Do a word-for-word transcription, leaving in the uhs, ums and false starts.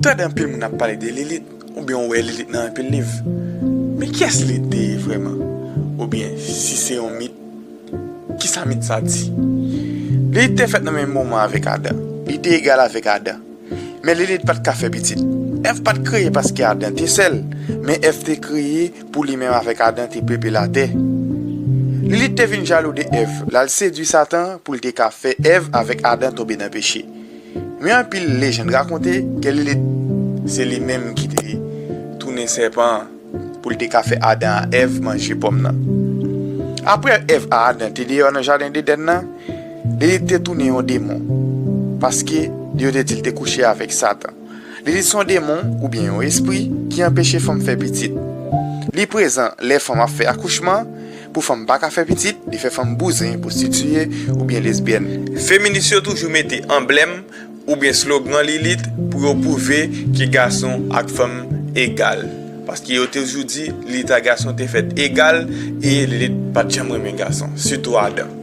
Tande anpil moun ap pale de Lilit, oubyen w wè Lilit nan anpil liv. Men kiyès Lilit te ye vrèman? Oubyen, si se yon mit, kisa mit sa di? Lilit te fèt nan menm moman avèk Adan. Li te egal avèk Adan. Men Lilit pa t ka fè pitit. Èv pa t kreye paske Adan te sèl, men Èv te kreye pou li menm avèk Adan te peple latè. Lilit te vin jalou de Èv, l al sedui Satan pou l te ka fè Èv avèk Adan tonbe nan peche. Men anpil lejann rakonte ke Lilit se li menm ki te tounen sèpan an pou l te ka fè Adan a Èv manje pòm nan. Apre Èv a Adan te deyò nan jaden Edenn nan, Lilit te tounen yon demon, paske yo te di l te kouche avèk Satan. Lilit se yon demon oubyen yon espri ki anpeche fanm fè pitit. Li prezan lè fanm ap fè akouchman, pou fanm pa ka fè pitit, li fè fanm bouzen, pwostitiye oubyen lesbyèn. Feminis yo toujou mete anblèm oubyen slogan Lilit pou yo pwouve ke gason ak fanm egal. Paske yo toujou di Lilit ak gason te fèt egal e Lilit pa t janm renmen gason, sitou Adan.